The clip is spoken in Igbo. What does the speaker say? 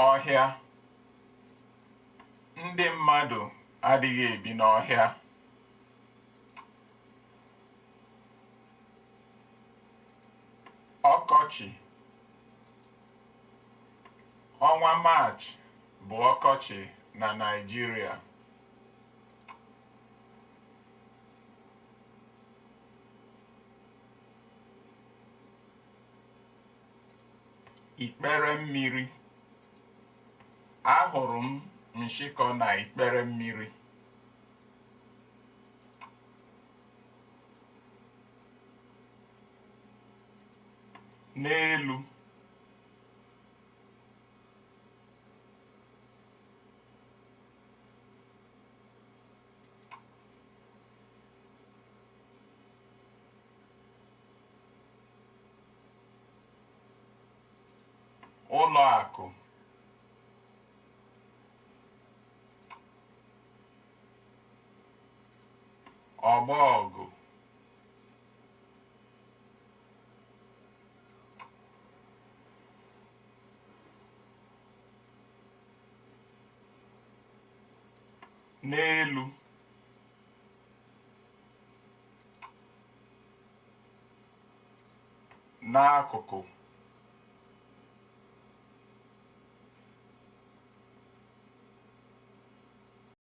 Ọhịa. Ndị mmadụ adịghị ebi n'ọhịa. Ọkọchị. Ọnwa Maachị bụ ọkọchị na Naịjirịa. Ikpere mmiri. Ahụrụ m nshịkọ na ikpere mmiri. N'elu. Ụlọ akụ. Ọgbọọgụ. N'elu. N'akụkụ.